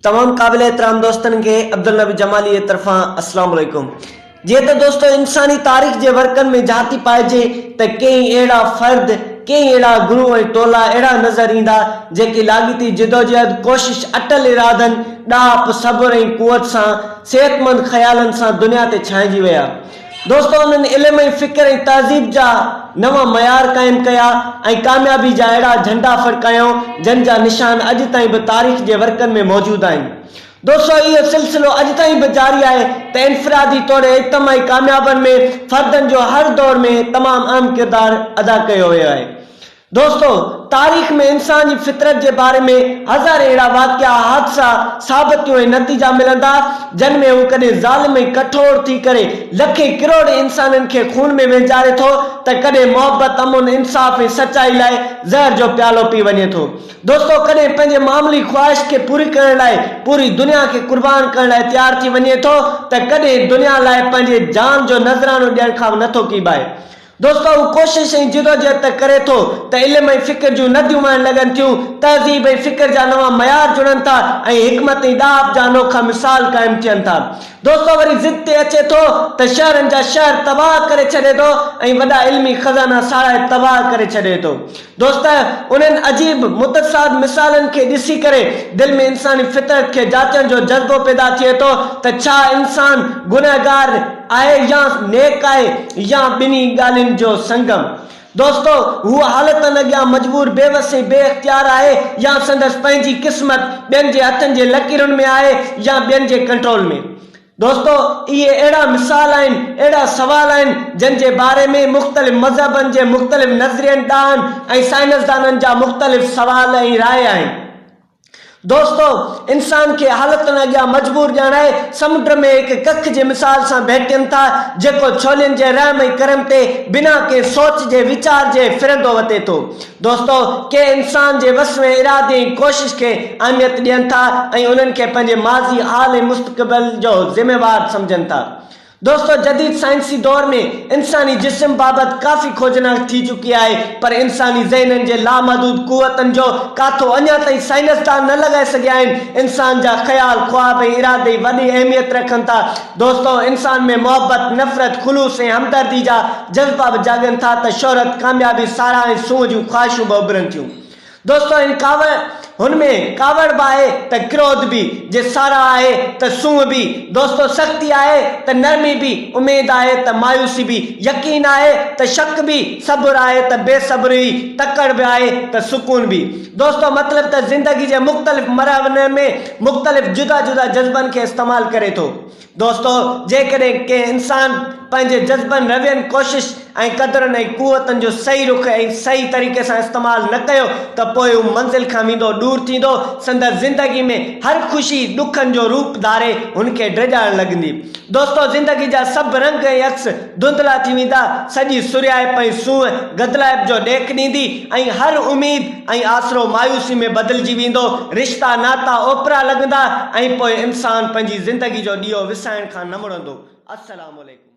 تمام قابل احترام دوستن کي عبدالنبي جمالي جي طرفان اسلام عليڪم. جيئن ته دوستو انساني تاريخ جي ورقن ۾ جهاتي پائجي ته ڪيئي اهڙا فرد، ڪيئي اهڙا گروهه ۽ ٽولا اهڙا نظر ايندا جيڪي لاڳيتي جدوجهد، ڪوشش، اٽل ارادن، ڏاهپ، صبر ۽ قوت سان صحتمند خيالن سان دنيا تي ڇانئجي ويا. دوستو انهن علم ۽ فڪر ۽ تهذيب جا نوان معيار قائم ڪيا ۽ ڪاميابي جا اهڙا جهنڊا ڦڙڪايائون جن جا نشان اڄ تائين به تاريخ جي ورقن ۾ موجود آهن. دوستو اهو سلسلو اڄ تائين به جاري آهي ته انفرادي توڙي اجتماعي ڪاميابن ۾ فردن جو هر دور ۾ تمام اهم ڪردار ادا ڪيو ويو آهي. دوستو! تاريخ ۾ انسان جي فطرت جي باري ۾ هزارين اهڙا واقعا، حادثا، ثابتيون ۽ نتيجا ملندا، جن ۾ هو ڪڏهن ظالم ۽ ڪٺور ٿي ڪري لکين ڪروڙين انسانن کي خون ۾ وهنجاري ٿو ته ڪڏهن محبت، امن، انصاف ۽ سچائي لاء زهر جو پيالو پي وڃي ٿو. دوستو! ڪڏهن پنهنجي معمولي خواهش کي پوري ڪرڻ لاء پوري دنيا کي قربان ڪرڻ لاء تيار ٿي وڃي ٿو ته ڪڏهن دنيا لاء پنهنجي جان جو نذرانو ڏيڻ کان به نٿو ڪيٻائي. دوستو هو ڪوشش ۽ جدوجهد ته ڪري ٿو ته علم ۽ فڪر جون نديون وهڻ لڳن ٿيون، تهذيب ۽ فڪر جا نوان معيار جڙن ٿا ۽ حڪمت ۽ ڏاهپ جا انوکا مثال قائم ٿين ٿا. دوستو وري ضد تي اچي ٿو ته شهرن جا شهر تباهه ڪري ڇڏي ٿو ۽ وڏا علمي خزانا ساڙائي تباهه ڪري ڇڏي ٿو. دوست انهن عجيب متضاد مثالن کي ڏسي ڪري دل ۾ انساني فطرت کي جاچڻ جو جذبو پيدا ٿئي ٿو ته ڇا انسان گنهگار آهي يا نيڪ آهي يا ٻنهي ڳالهين جو سنگم؟ دوستو هو حالتن اڳيان مجبور بي وس ۽ بي اختيار آهي يا سندس پنهنجي قسمت ٻين جي هٿن جي لڪيرن ۾ آهي يا ٻين جي ڪنٽرول ۾؟ دوستو اهي اهڙا مثال آهن، اهڙا سوال آهن جن جي باري ۾ مختلف مذهبن جي مختلف نظرين، ڏاهن ۽ سائنسدانن جا مختلف سوال ۽ راء آهن. دوستو انسان کي حالتن اڳيان مجبور ڄاڻائي سمنڊ ۾ هڪ ڪک جي مثال سان ڀيٽين ٿا جيڪو ڇولين جي رحم ۽ ڪرم تي بنا ڪنهن سوچ جي ويچار جي ڦرندو وتي ٿو. دوستو! ڪي انسان جي وس ۽ ارادي ۽ ڪوشش کي اهميت ڏين ٿا ۽ انهن کي پنهنجي ماضي، حال ۽ مستقبل جو ذميوار سمجهن ٿا. دوستو! جديد سائنسي دور ۾ انساني جسم بابت ڪافي کوجنا ٿي چڪي آهي پر انساني ذهنن جي لامحدود قوتن جو ڪاٿو اڃا تائين سائنسدان نه لڳائي سگهيا آهن. انسان جا خيال، خواب ۽ ارادي وڏي اهميت رکن ٿا. دوستو! انسان ۾ محبت، نفرت، خلوص ۽ همدردي جا جذبا به جاڳن ٿا ته شهرت، ڪاميابي، ساراهه ۽ سونهن جون خواهشون به اڀرن ٿيون. دوستو هن ڪاوڙ هن ۾ ڪاوڙ به آهي ته ڪروڌ به، جي ساراهه آهي ته سونهن به، دوستو سختي آهي ته نرمي به، اميد آهي ته مايوسي به، يقين آهي ته شڪ به، صبر آهي ته بي صبري، تڪڙ به آهي ته سڪون به. دوستو مطلب ته زندگي جي مختلف مرحلن ۾ مختلف جدا جدا جذبن کي استعمال ڪري ٿو. دوستو! جيڪڏهن ڪنهن انسان پنهنجي جذبن، روين، ڪوشش ۽ قدرن ۽ قوتن جو صحيح رخ ۽ صحيح طريقي سان استعمال نه ڪيو ته پوء هو منزل کان ويندو ڏور ٿيندو، سندس زندگي ۾ هر خوشي ڏکن جو روپ ڌاري هن کي ڊيڄارڻ لڳندي. دوستو! زندگي جا سڀ رنگ ۽ عڪس ڌنڌلا ٿي ويندا، سڄي سرهيائپ ۽ سونهن گدلائپ جو ڏيک ڏيندي ۽ هر اميد ۽ آسرو مايوسي ۾ بدلجي ويندو، رشتا ناتا اوپرا لڳندا ۽ پوء انسان پنهنجي زندگي جو ڏيئو وسائڻ کان نه مڙندو. السلام عليڪم.